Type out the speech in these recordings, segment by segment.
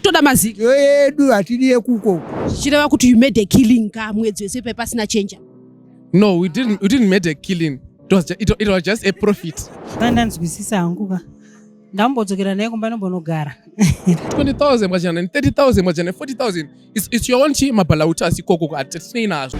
Muri toda mazigi yedu, hatidi yekuko. Zvichireva kuti you made a killing ka mwedzi wese pai pasina chenja? No, we didn't made a killing. It was just a profit. Ndanzwisisa hangu ka, ndambodzokera naye kumba nombonogara. 20,000 mwachana, 30,000 mwachana, 40,000. It's your own chi mabalautas ikoko, hatinei nazvo.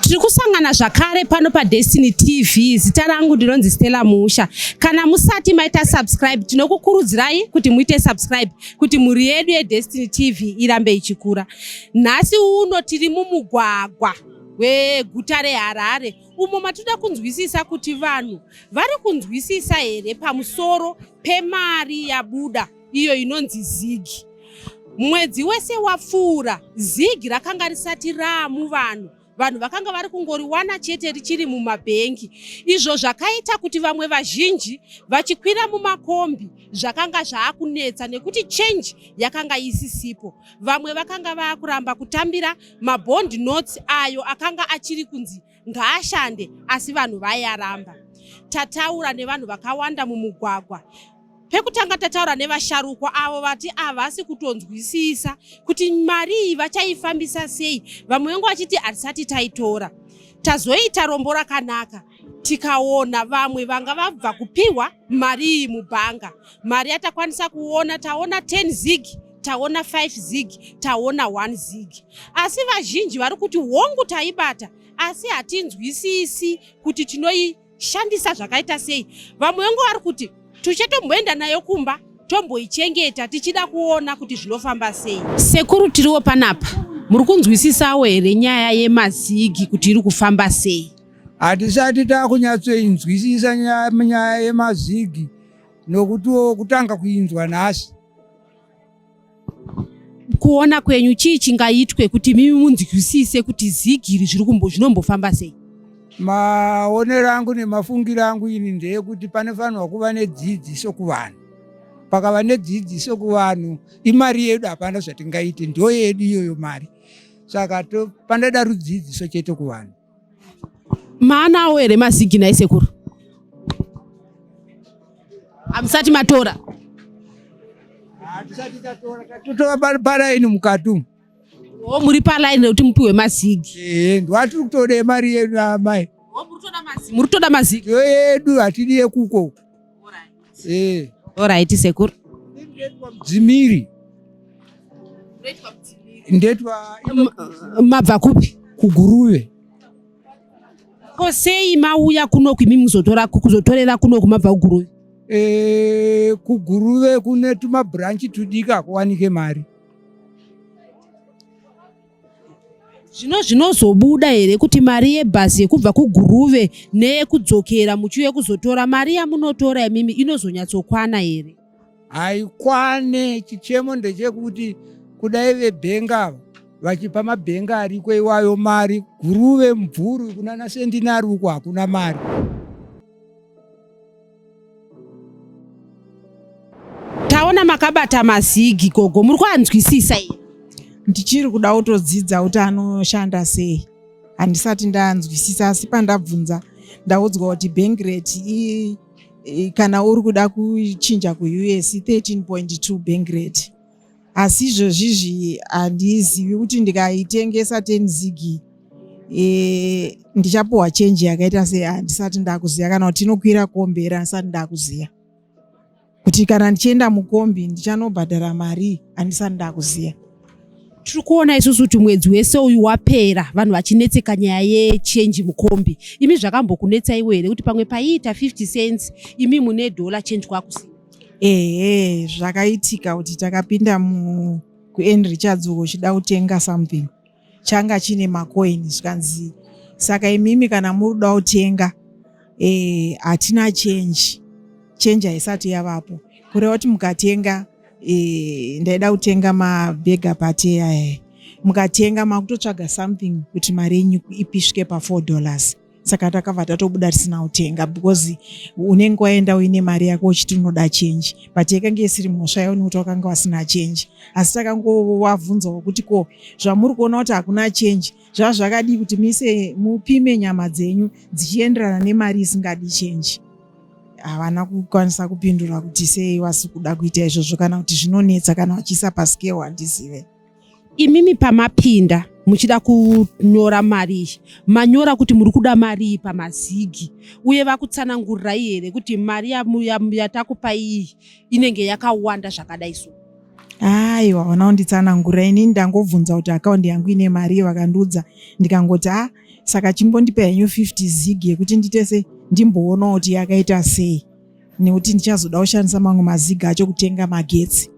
Tiri kusangana zvakare pano paDestiny TV. Zita rangu ndinonzi Stella Musha. Kana musati maita subscribe, tinokukurudzirai kuti muite subscribe kuti mhuri yedu yeDestiny TV irambe ichikura. Nhasi uno tiri mumugwagwa weguta reHarare, umo matinoda kunzwisisa kuti vanhu vari kunzwisisa here pamusoro pemari yabuda iyo inonzi zigi. Mwedzi wese wapfuura, zigi rakanga risati raamuvanhu. Vanhu vakanga vari kungoriwana chete richiri mumabhengi, izvo zvakaita kuti vamwe vazhinji vachikwira mumakombi. Zvakanga zvaakunetsa nekuti change yakanga isisipo. Vamwe vakanga vaakuramba kutambira mabond notes ayo akanga achiri kunzi ngaashande, asi vanhu vaiyaramba. Tataura nevanhu vakawanda mumugwagwa. Pekutanga tataura nevasharukwa avo vati havasi kutonzwisisa kuti mari iyi vachaifambisa sei. Vamwe vangu vachiti hatisati taitora. Tazoita rombo rakanaka, tikaona vamwe vanga vabva kupiwa mari iyi mubhanga. Mari yatakwanisa kuona, taona 10 zig, taona 5 zig, taona 1 zig, asi vazhinji vari kuti hongu, taibata, asi hatinzwisisi kuti tinoishandisa zvakaita sei. Vamwe vangu vari kuti tichatomboenda nayo kumba, tomboichengeta, tichida kuona kuti zvinofamba sei. Sekuru, tiriwo panapa. Muri kunzwisisawo here nyaya yemazigi kuti iri kufamba sei? Hatisati takunyatsoinzwisisa nyaya yemazigi, nokutiwo kutanga kuinzwa nhasi. Kuona kwenyu, chii chingaitwe kuti mimi munzwisise kuti zigi iri zvinombofamba sei? Maonero angu nemafungiro angu ini ndeyekuti panofanirwa kuva nedzidziso kuvanhu. Pakava nedzidziso kuvanhu, imari yedu, hapana zvatingaite, ndo yedu iyoyo mari. Saka panoda rudzidziso chete kuvanhu. Maanawo here mazigi nhai sekuru? Hamusati matora? Hatisati tatora, tatotora paraini mukati umu. O, muri palaini rekuti mupiwe mazigi? Ee, ndwatiri kutoda mari yedu, amai. Muri kutoda mazigi? Ndo yedu, hatidi yekuko. Ee. Alright, sekuru. Dzimiri ndetwa. Mabva kupi? KuGuruve. Ko sei mauya kunoku imi muzotora kuzotorera kunoku mabva kuGuruve? E, kuGuruve kune tumabhuranchi tudiki akuwanike mari. Zvino zvinozobuda here kuti mari yebhazi yekubva kuGuruve neyekudzokera muchiuye kuzotora mari yamunotora imimi inozonyatsokwana here? Haikwane. Chichemo ndechekuti kudai vebhenga ava vachipa mabhenga ariko iwayo mari. Guruve, Mvurwi, kunana Sendinari uko hakuna mari. Taona makabata mazigi, gogo. Muri kuanzwisisa here? Ndichiri kuda kutodzidza kuti anoshanda sei. Handisati ndanzwisisa, asi pandabvunza ndaudzwa kuti bank rate kana uri kuda kuchinja kuUS, 13.2 bank rate. Asi izvozvizvi handizivi kuti ndikaitengesa 10 zigi ndichapuhwa chenji yakaita sei. Handisati ndakuziva kana kuti inokwira kombi here. Handisati ndakuziva kuti kana ndichienda mukombi ndichanobhadhara mari. Handisati ndakuziva. Tiri kuona isusu kuti mwedzi wese uyu wapera vanhu vachinetseka nyaya yechenji mukombi. Imi zvakambokunetsaiwo here kuti pamwe paiita 50 cents, imi mune dhola, chenji kwakusina? Ehe, zvakaitika kuti takapinda mu kuN Richards uko uchida kutenga something changa chine macoin, zvikanzi saka imimi kana muri kuda kutenga, hatina change, change haisati yavapo, kureva kuti mukatenga, ndaida kutenga mabhega pate aya, mukatenga makutotsvaga something kuti mari yenyu ipisvike pa4 dollars. Saka takabva tatobuda tisina kutenga because unenge waenda uine mari yako uchiti unoda chenji, but yakange isiri mhosva yavo nekuti wakanga wasina chenji. Asi takangovabvunzawo kuti ko zvamuri kuona kuti hakuna chenji zvava zvakadii kuti muise mupime nyama dzenyu dzichienderana nemari isingadi chenji. Havana kukwanisa kupindura kuti sei vasi kuda kuita izvozvo kana kuti zvinonetsa kana vachiisa pascale, handizive. Imimi pamapinda muchida kunyora mari iyi, manyora kuti muri kuda mari iyi pamazigi, uye vakutsanangurirai here kuti mari yatakupai iyi inenge yakawanda zvakadai so? Aiwa, havana kunditsanangurira. Inini ndangobvunza kuti akaundi yangu ine mari, vakandiudza, ndikangoti a saka chimbondipa henyu 50 zig yekuti ndiite sei, ndimboonawo kuti yakaita sei, nekuti ndichazoda kushandisa mamwe mazig acho kutenga magetsi.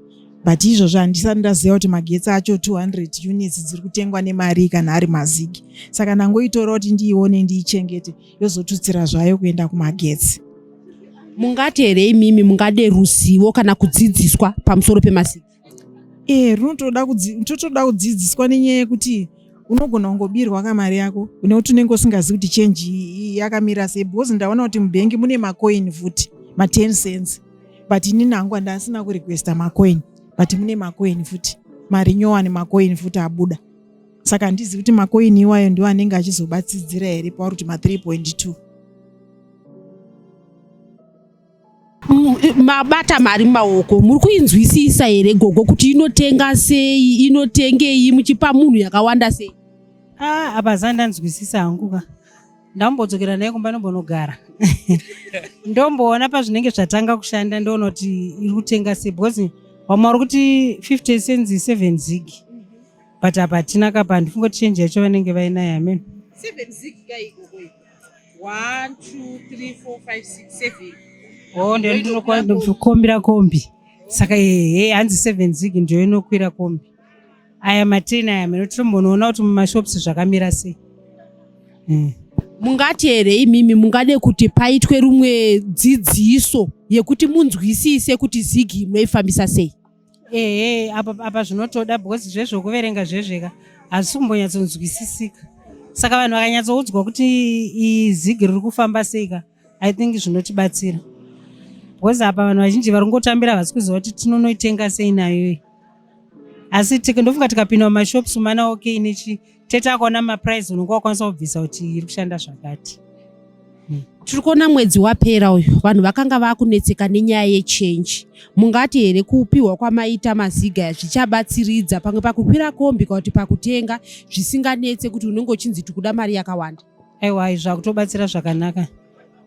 But izvozvo handisati ndaziva kuti magetsi acho 200 units dziri kutengwa nemari kana ari mazigi. Saka ndangoitora kuti ndiione ndiichengete, yozotutsira zvayo kuenda kumagetsi. Mungati here imimi mungade ruzivo kana kudzidziswa pamusoro pemazigi? Eh, runotoda totoda kudzidziswa nenyaya yekuti unogona kungobirwa kamari yako nekuti unenge usingazivi kuti chenji yakamira sei, because ndaona kuti mubhengi mune macoin futi ma10 cents, but inini hangu handasina kurequesta macoin, but mune macoin futi, mari nyowani, macoin futi abuda. Saka handizivi kuti macoin iwayo ndiwo anenge achizobatsidzira here pauri kuti ma3.2. Mabata mari mumaoko, muri kuinzwisisa here gogo kuti inotenga sei, inotengei, muchipa munhu yakawanda sei? Ah, apa zandanzwisisa hangu ka. Ndambodzokera naye kumba, ndombonogara, ndomboona pazvinenge zvatanga kushanda, ndoona kuti iri kutenga sei, because vamwe vari kuti 50 cents 7 zig, but apa hatina kapa, handifunga kuti chenji yacho vanenge vainayo, amen. 7 zig kai gogo? 1 2 3 4 5 6 7. Oh, ndinokumbira kombi, saka ehe, hanzi 7 zig ndiyo inokwira kombi. Aya mateni aya mene titombonoona kuti mumashops zvakamira sei. Mungati here imimi mungade kuti paitwe rumwe dzidziso yekuti munzwisise kuti zigi munoifambisa sei? Ehe, apa zvinotoda, because zvezvokuverenga zvezveka hazvisi kumbonyatsonzwisisika. Saka vanhu vakanyatsoudzwa kuti izigi riri kufamba sei ka, I think zvinotibatsira, because apa vanhu vazhinji vari kungotambira, havasi kuziva kuti tinonoitenga sei nayo iyi. Asi ndofunga tikapinda mumashops mana okay nechi tete akaona maprice, unonge wakwanisa kubvisa kuti iri kushanda zvakati. Tiri kuona mwedzi wapera uyu vanhu vakanga vakunetseka nenyaya yechenji. Mungati here kupiwa kwamaita maziga aya zvichabatsiridza pamwe pakukwira kombi kana kuti pakutenga zvisinganetse kuti unenge uchinzi tikuda mari yakawanda? Aiwa, izvi zvakutobatsira zvakanaka,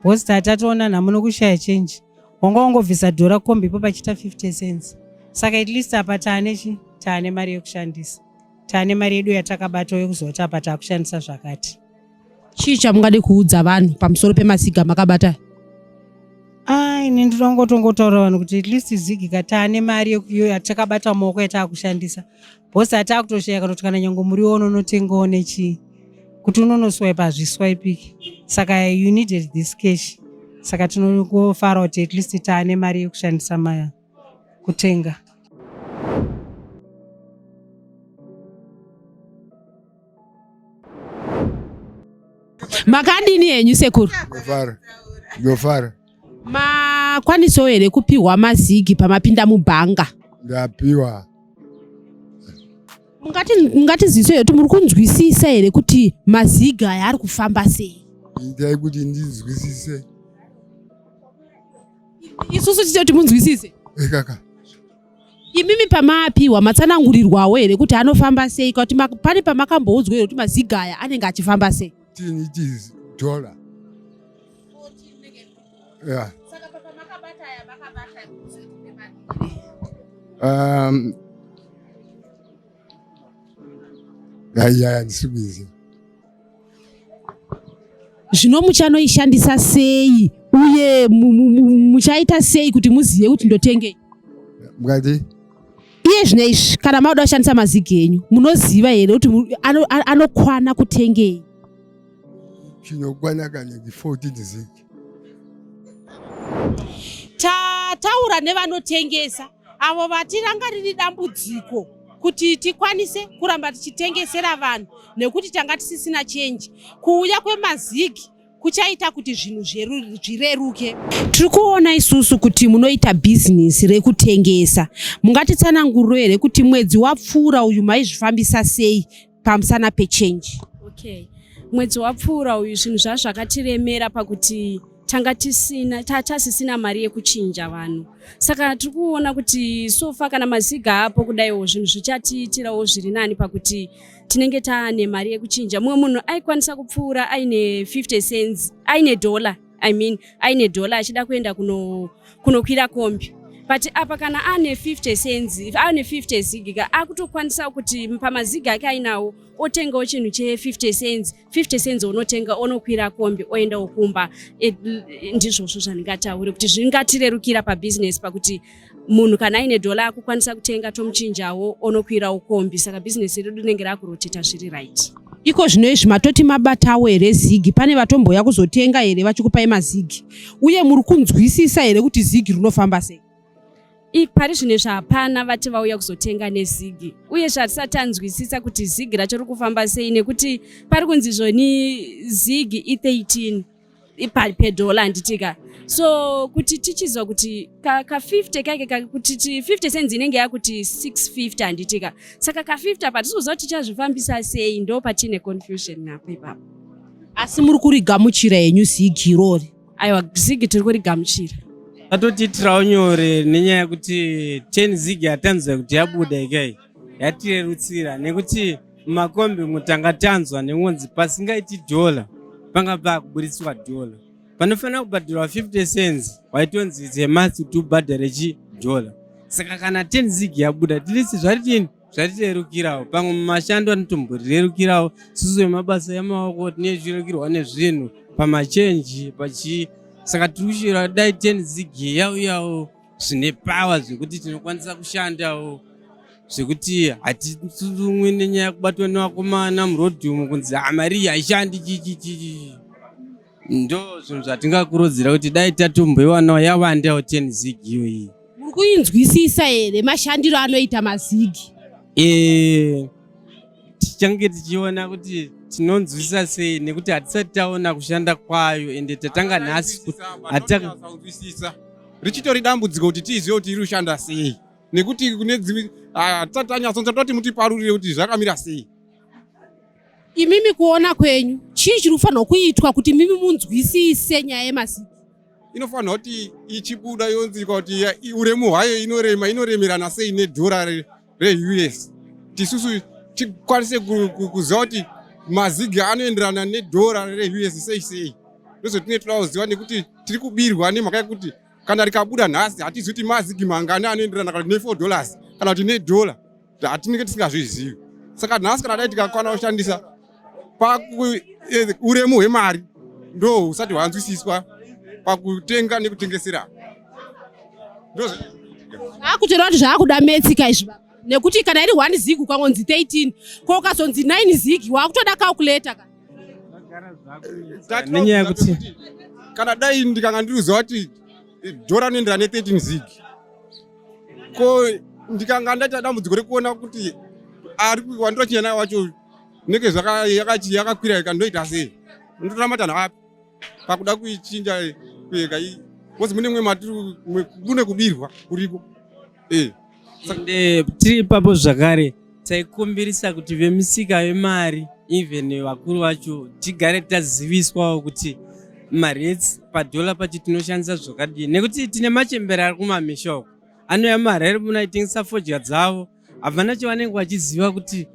because tatoona nhamo nokushaya chenji. Wanga wangobvisa dhora kombi ipo pachiita 50 cents, saka at least apa taane chi taane mari yekushandisa, taane mari yedu yatakabata yekuziva kuti apa taakushandisa zvakati. Chii chamungade kuudza vanhu pamusoro pemaziga makabata? Ah, ini ndinongotongotaura vanhu kuti at least zigi ka taane mari yatakabata mumaoko yataakushandisa, because hataakutoshaya kana kuti kana nyange muriwo unonotengawo nechii, kuti unonoswipe hazviswipiki, saka you needed this cash. Saka tinongofara kuti at least taane mari yekushandisa maya kutenga. Makadini henyu sekuru? Ndofara, ndofara. Makwanisawo here kupiwa mazigi pamapinda mubhanga? Ndapiwa. Mungatiziviso here kuti muri kunzwisisa here kuti mazigi aya ari kufamba sei? Itai kuti ndinzwisise. Isusu tiite kuti munzwisise. Ekaka. Imimi pamaapiwa matsanangurirwawo here kuti anofamba sei, kuti pane pamakamboudzwa here kuti maziga aya anenge achifamba sei? Tini it is dollar. Yeah. Aiya, handisi kuiziva. Zvino muchanoishandisa sei, uye muchaita sei kuti muzive kuti ndotengei? Mukati? Iye zvino izvi kana mauda kushandisa mazigi enyu, munoziva here kuti anokwana kutengei? Chinokwana kana 14 zig. Tataura nevanotengesa avo vatirangariri dambudziko kuti tikwanise kuramba tichitengesera vanhu nekuti tanga tisisina chenji. Kuuya kwemazigi Kuchaita kuti zvinhu zvireruke. Tiri kuona isusu kuti munoita bhizinesi rekutengesa. Mungatitsananguriro here kuti mwedzi wapfuura uyu maizvifambisa sei pamusana pechenji? Okay, mwedzi wapfuura uyu zvinhu zvazvakatiremera pakuti tanga tisina tasisina mari yekuchinja vanhu. Saka tiri kuona kuti sofa kana maziga apo kudaiwo zvinhu zvichatiitirawo zviri nani pakuti tinenge taane mari yekuchinja. Mumwe munhu aikwanisa kupfuura aine 50 cents, aine dollar, I mean aine dollar achida kuenda kunokwira kombi, but apa kana ane 50 cents, ane 50 zig ka, akutokwanisa kuti pamazigi ake ainawo otengawo chinhu che50 cents, 50 cents onotenga, onokwira kombi, oendawo kumba. Ndizvozvo zvandingataure kuti zvingatirerukira pabhizinesi, pakuti munhu kana aine dhola akukwanisa kutenga, tomuchinjawo, onokwirawo kombi. Saka bhizinesi redu rinenge rakuroteta zviri right. Iko zvino izvi matoti mabatawo here zigi? Pane vatomboya kuzotenga here vachikupai mazigi? Uye muri kunzwisisa here kuti zigi rinofamba sei? Pari zvino izvi hapana vati vauya kuzotenga nezigi, uye zvatisati tanzwisisa kuti zigi racho riri kufamba sei, nekuti pari kunzi zvoni zigi i13 pedhola, handitika? So kuti tichizwa kuti ka 50 kake kuti 50 cents inenge yakuti 650, handitika? Saka ka50 apa tisizoziva kuti tichazvifambisa sei. Ndo patine confusion napo ipapo. Asi muri kurigamuchira henyu zigi irori? Aiwa, zigi tiri kurigamuchira. Atotiitirawo nyore nenyaya yekuti 10 zig yatanzwa kuti yabuda ikai yatirerutsira, nekuti mumakombi umu tanga tanzwa nekunzi pasingaiti dhola panga paakuburitswa dhola, panofanira kubhadharwa 50 cents waitonzi it's a must kuti ubhadhare chi dhola. Saka kana 10 zig yabuda, at least zvaritini, zvatirerukirawo. Pamwe mumashando anotomborirerukirawo. Susu vemabasa emaoko tinenge tichirerukirwa nezvinhu pamachenji pachii. Saka tiri kushuvira dai 10 zig yauyawo zvine power, zvekuti tinokwanisa kushandawo, zvekuti hatitsurumwi nenyaya yekubatwa nevakomana murodhi umu kunzi ha, mari iyi haishandi, chichi chichi. Ndo zvinhu zvatingakurudzira kuti dai tatomboiwanawo yawandawo 10 zig iyoyi. Muri kuinzwisisa here mashandiro anoita mazigi? Tichange tichiona kuti tinonzwisisa sei, nekuti hatisati taona kushanda kwayo, ende tatanga nhasi Kunzwisisa richitori dambudziko kuti tizive kuti iri kushanda sei, nekuti kune dzimwe hatisati tanyatsonza toti mutiparurire kuti zvakamira sei. Imimi kuona kwenyu, chii chiri kufanirwa kuitwa kuti mimi munzwisise nyaya yemazigi? Inofanirwa kuti ichibuda yonzikwa kuti uremu hwayo inorema, inoremerana sei nedhora reUS, tisusu tikwanise kuziva kuti mazigi anoenderana nedhora reUS sei sei. Ndozvatine toda kuziva, nekuti tiri kubirwa nemhaka yekuti kana rikabuda nhasi hatizivi kuti mazigi mangani anoenderana kana ne$4 kana kuti nedhora, hatinenge tisingazvizivi. Saka nhasi kana dai tikakwana kushandisa uremu hwemari, ndo husati hwanzwisiswa pakutenga nekutengesera. Zvakutoreva kuti zvaakuda maths ka izvi baba, nekuti kana iri 1 zig ukangonzi 13, ko ukazonzi 9 zig, wakutoda calculator ka. Nenyaya yekuti kana dai ndikanga ndiriziva kuti dhora rinoenderana ne13 zig, ko ndikanga ndaita dambudziko rekuona kuti ari wandinochinja naye wacho nenge yakakwira ikandoita sei, ndotora matanho api pakuda kuichinja kuega? Because mune mwe matiri kune kubirwa kuriko. Ende tiri ipapo zvakare, taikumbirisa kuti vemisika vemari, even vakuru vacho, tigare taziviswawo kuti marates padhola pacho tinoshandisa zvakadii, nekuti tine machembere ari kumamisha uko anouya muHarare muno aitengesa fodya dzavo, havana chavanenge vachiziva kuti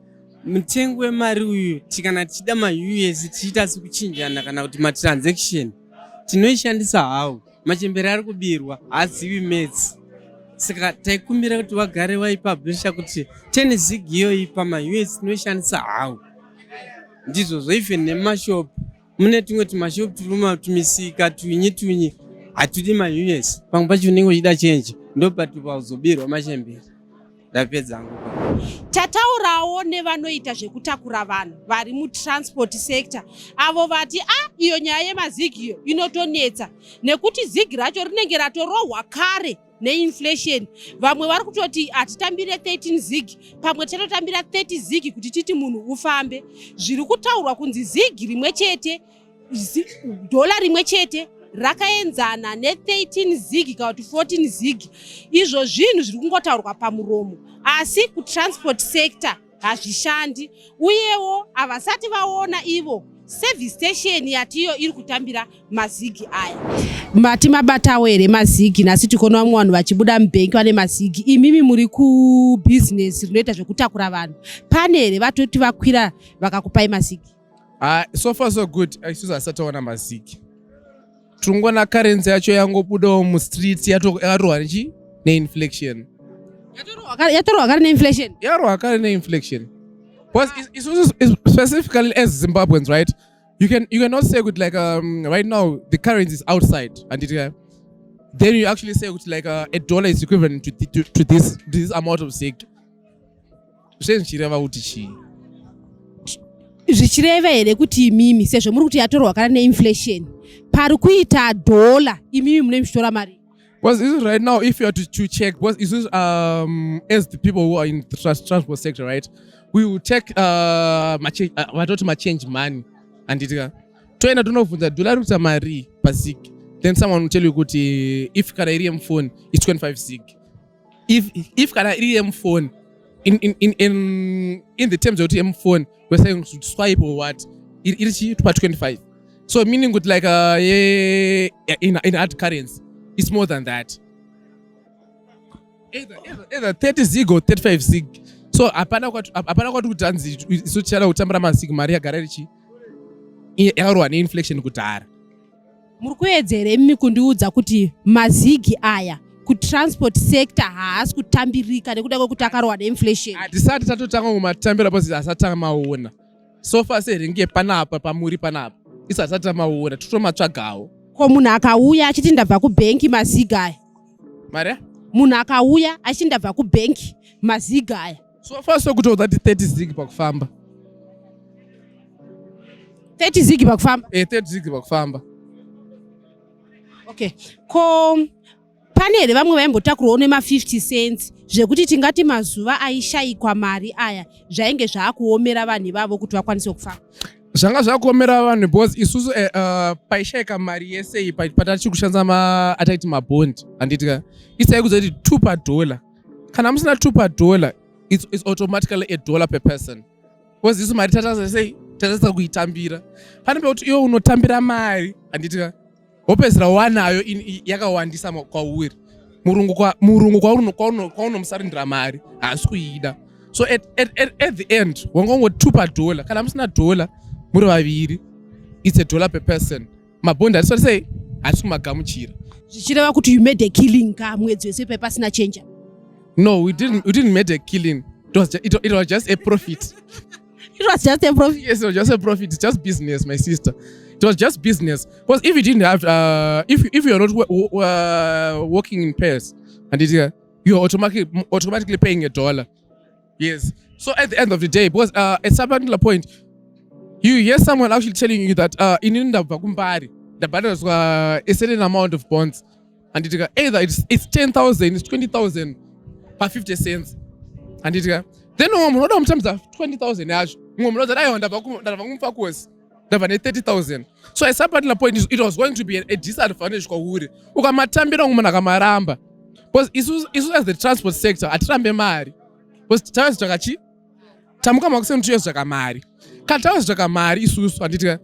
mutengo wemari uyu kana tichida maUS tichiita sekuchinjana kana kuti matransaction tinoishandisa hawo. Machembere ari kubirwa, haazivi maths. Saka taikumbira kuti vagare vaipublisha kuti 10 zig iyoyi pamaUS tinoishandisa hawo. Ndizvozvo, even nemashop mune tumwe tumashop turi tumisika tunyi tunyi hatudi maUS, pamwe pacho unenge uchida chenji, ndopati pauzobirwa machembere. Ndapedza hangu. Tataurawo nevanoita zvekutakura vanhu vari mutransport sector, avo vati a iyo nyaya yemazigi iyo inotonetsa, nekuti zigi racho rinenge ratorohwa kare neinflation. Vamwe vari kutoti hatitambire 13 zig, pamwe tichatotambira 30 zig kuti titi munhu ufambe. Zviri kutaurwa kunzi zigi rimwe chete. Dhola rimwe chete rakaenzana ne13 ZiG kana kuti 14 ZiG. Izvo zvinhu zviri kungotaurwa pamuromo, asi kutransport sector hazvishandi. Uyewo havasati vaona ivo service station yatiyo iri kutambira maZiG aya. Mati mabatawo here maZiG? Nhasi tikuona vamwe vanhu vachibuda mubhengi vane maZiG. Imimi muri kubhizinesi rinoita zvekutakura vanhu, pane here vatoti vakwira vakakupai maZiG? Ah, so far so good. Isusu hasati taona maZiG. Tiringoona currency yacho yangobudawo mustreet, yakatorwa nechi neinflation. Yatorwa kare neinflation. Yarohwa kare neinflation, because isusu specifically as Zimbabweans, right, you cannot say with like right now the currency is outside and then you actually say with like a dollar is equivalent to this amount of ZiG. Zve zvichireva kuti chii? Zvichireva here kuti imimi, sezvo muri kuti yatorwa kare neinflation, pari kuita dhola, imimi mune muchitora mari? Because this is right now, if you are to check, because this is as the people who are in the transport sector, right? We will take vatoti machange money, handiti? Toenda tonobvunza dhola rikuita mari paZiG. Then someone will tell you kuti if kana iri yemufoni, it's 25 ZiG. If kana iri yemufoni, in the terms yekuti yemufoni, we're saying to swipe or what, iri chi pa 25. So meaning kuti like yeah, in hard currency, it's more than that. Either 30 ZiG or 35 ZiG. So hapana kwati kuti hanzi isu tichada kutambira maZiG. Mari yagara richi yakarohwa neinflation kudhara. Muri kuedza here imi kundiudza kuti maZiG aya kutransport sector haasi kutambirika nekuda kwekuti akarohwa neinflation? Hatisati tatotanga kumatambira because hasati tamaona. So far seringe panapa pamuri panapa, isu hasati tamaona, totomatsvagawo. Ko munhu akauya achiti ndabva kubhenki, maZiG aya? Mari? Munhu akauya achiti ndabva kubhenki, maZiG aya? So far so kutoudza kuti 30 ZiG pakufamba. 30 ZiG pakufamba? Eh, 30 ZiG pakufamba. Okay, ko pane here vamwe vaimbotakurwawo nema50 cents, zvekuti tingati mazuva aishayikwa mari aya zvainge zvaakuomera vanhu ivavo kuti vakwanise kufamba? Zvanga zvakuomera vanhu because isusu paishayika mari yese iyi, patachiri kushandisa ataiti mabhondi, handiti ka? Isai kuzoti 2 padollar. Kana musina 2 padollar, it's automatically a dollar per person, because isu mari tatasa sei, tatasa kuitambira. Pane pekuti iwe unotambira mari, handiti ka, wopedzisira wanayo yakawandisa kwauri. Murungu kwaunomusarindira mari haasi kuida. So at the end wanga ungoti 2 padollar. Kana musina dollar muri vaviri, it's a dollar per person. Mabhondi hatisati sei, hatisi kumagamuchira. Zvichireva kuti you made a killing ka mwedzi wese pai pasina chenja? No, we didn't made a killing. It was just a profit. It was just a profit? Yes, it was just a profit. It's just business, my sister. It was just business, because if you didn't have if you're not working in pairs and you're automatically paying a dollar. Yes. So at the end of the day, because at some particular point you hear someone actually telling you that inini ndabva kuMbare, ndabhadhariswa a certain amount of bonds, handiti ka? Either it's 10,000, it's 20,000 pa 50 cents, handiti ka? Then umwe munhu oda kumutambidza 20,000 yacho, mumwe munhu ozati aiwa, ndabva kuMufakose, ndabva ne30,000. So at some particular point it was going to be a disadvantage kwauri ukamatambira, umwe munhu akamaramba, because isu as the transport sector hatirambe mari, because tavazotsvaka chi tamuka makuseni tichizotsvaka mari. Kana tavazotsvaka mari isusu, handiti ka,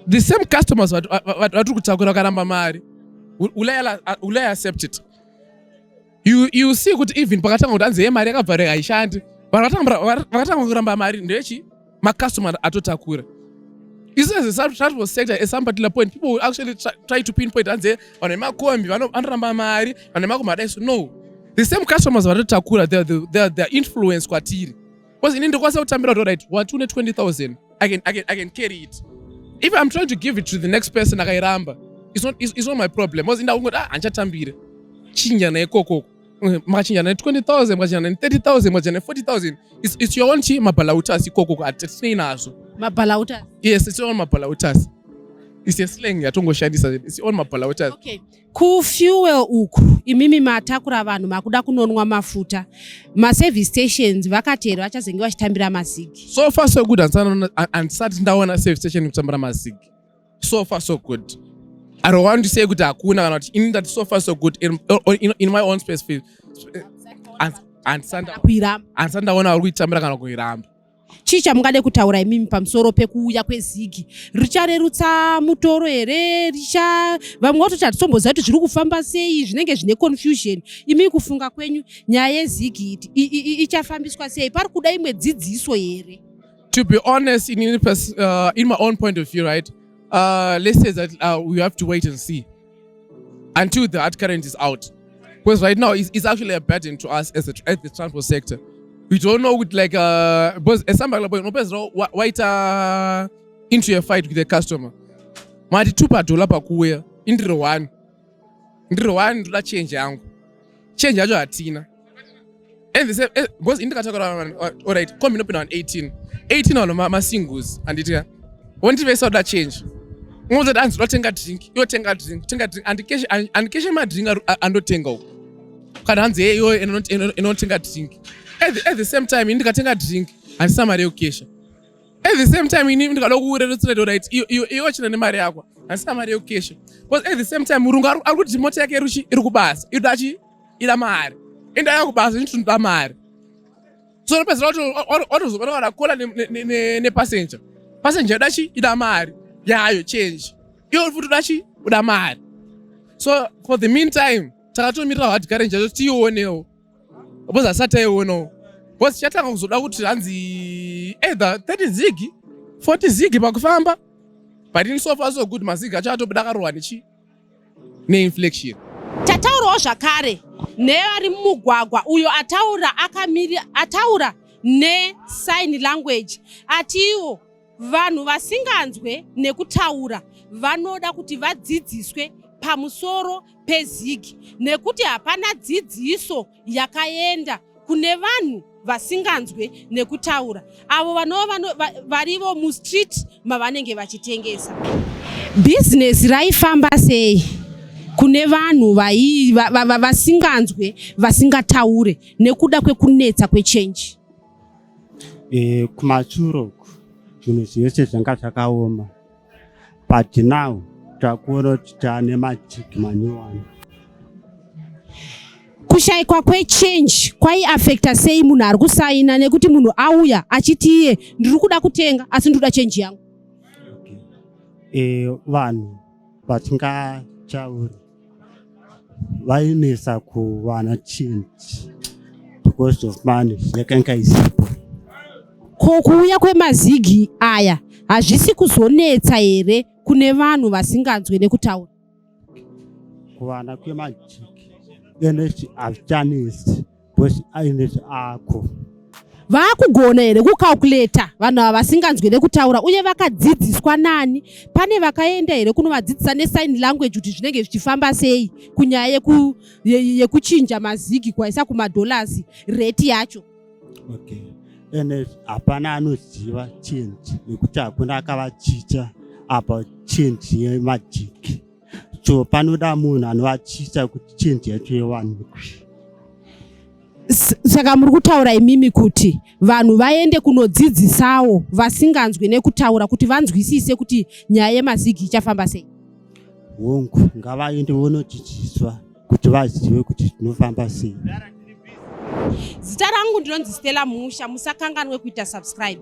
the same customers vatiri kutakura vakaramba mari, will I accept it? You see kuti even pakatanga kuti hanzi ye mari yakabva haishandi, vanhu vakatanga kuramba mari ndechi macustomer atotakura. Isu as a transport sector, at some particular point people will actually try to pinpoint hanzi vanhu vemakombi vanoramba mari, vanhu vemakombi vadai. So no, the same customers vatotakura, their influence kwatiri, because ini ndokwanisa kutambira kuti right, wati une 20,000, I can carry it. If I'm trying to give it to the next person akairamba, it's not my problem, because indakungoti ah, handichatambire, chinjana ikokoko. Makachinjana ne20,000, makachinjana ne30,000, makachinjana ne40,000, it's your own chi mabalautas ikokoko, hatinei nazvo. Mabalautas? Yes, it's your own mabalautas. It's a slang yatongoshandisa. It's your own mabalautas. Okay, kufuel uku, imimi matakura vanhu makuda kunonwa mafuta, maservice stations vakati here vachazenge vachitambira maZiG? So far so good. Handisati ndaona service station kutambira maZiG. So far so good. I don't want to say kuti hakuna kana kuti ini ndati so far so good in my own specific kuiramba. Handisati ndaona vari kuitambira kana kuiramba. Chii chamungade kutaura imimi pamusoro pekuuya kwezigi? Richarerutsa mutoro here? Richa vamwe vatoti hatitomboziva kuti zviri kufamba sei, zvinenge zvine confusion. Imi kufunga kwenyu nyaya yezigi iti ichafambiswa sei? Pari kuda imwe dzidziso here? To be honest, in my own point of view, right, let's say that we have to wait and see until the hard current is out, because right now it's actually a burden to us as the transport sector. We don't know with like because as somebody like waita into a fight with the customer, mati tupa dollar pakuuya, indiri one, ndiri one, ndoda change yangu, change yacho hatina. And the same because indikataura, alright, kombi inopinda 18 18 vanhu, masingles, handiti ka? Wondivesa kuda change, unozoti anzi uda drink, iwo tenga drink, tenga drink, andikeshe madrink andotenga uko, kana hanzi hey, iwo inotenga drink. At the same time, ini ndikatenga drink handisina mari yekukesha. At the same time, ini ndikada kurerutsira, right, iwo china nemari yako, handisina mari yekukesha, because at the same time murungu ari kuti mota yake iri kubasa, inoda chi ida mari, indaya kubasa, inotoda mari. So unopedzera watozobata kola nepassenger, passenger ida chi ida mari yayo, change iwo futi uda chi uda mari. So for the meantime takatomirira hard currency yacho tiionewo, because asati taionawo, because chatanga kuzoda kuti hanzi either 30 zigi, 40 zigi pakufamba. But in so far so good, mazigi acho atobuda akarohwa nechi neinflation. Tataurawo zvakare nevari mumugwagwa uyo ataura akamiri, ataura nesign language, atiwo vanhu vasinganzwe nekutaura vanoda kuti vadzidziswe pamusoro pezigi, nekuti hapana dzidziso yakaenda kune vanhu vasinganzwe nekutaura, avo vanova varivo mustreet mavanenge vachitengesa. Bhizinesi raifamba sei kune vanhu vasinganzwe, vasingataure, nekuda kwekunetsa kwechange? Kumashure uku zvinhu zvese zvanga zvakaoma, but now takuona kuti taane mazigi manyowani. Kushayikwa kwechange kwaiafekta sei munhu ari kusaina, nekuti munhu auya achiti iye ndiri kuda kutenga asi ndiri kuda change yangu? Okay. Vanhu vasingatauri vainetsa kuwana change because of money yakanga isipo. Ko kuuya kwemazigi aya hazvisi kuzonetsa here kune vanhu vasinganzwe nekutaura? Kuwana kwemazigi ene hazvichanetsi because ainesi ako. Vaakugona here kucalculata vanhu ava vasinganzwe nekutaura, uye vakadzidziswa nani? Pane vakaenda here kunovadzidzisa nesign language kuti zvinenge zvichifamba sei kunyaya yekuchinja mazigi kwaisa kumadollars, rate yacho? Okay, ene hapana anoziva change nekuti hakuna akavachicha about change yemazigi, so panoda munhu anovachicha kuti change yacho iwanikwe. Saka muri kutaura imimi kuti vanhu vaende kunodzidzisawo vasinganzwi nekutaura kuti vanzwisise kuti nyaya yemazigi ichafamba sei? Hongu, ngavaende vonodzidziswa kuti vazive kuti zvinofamba sei. Zita rangu ndinonzi Stella Musha. Musakanganwe kuita subscribe.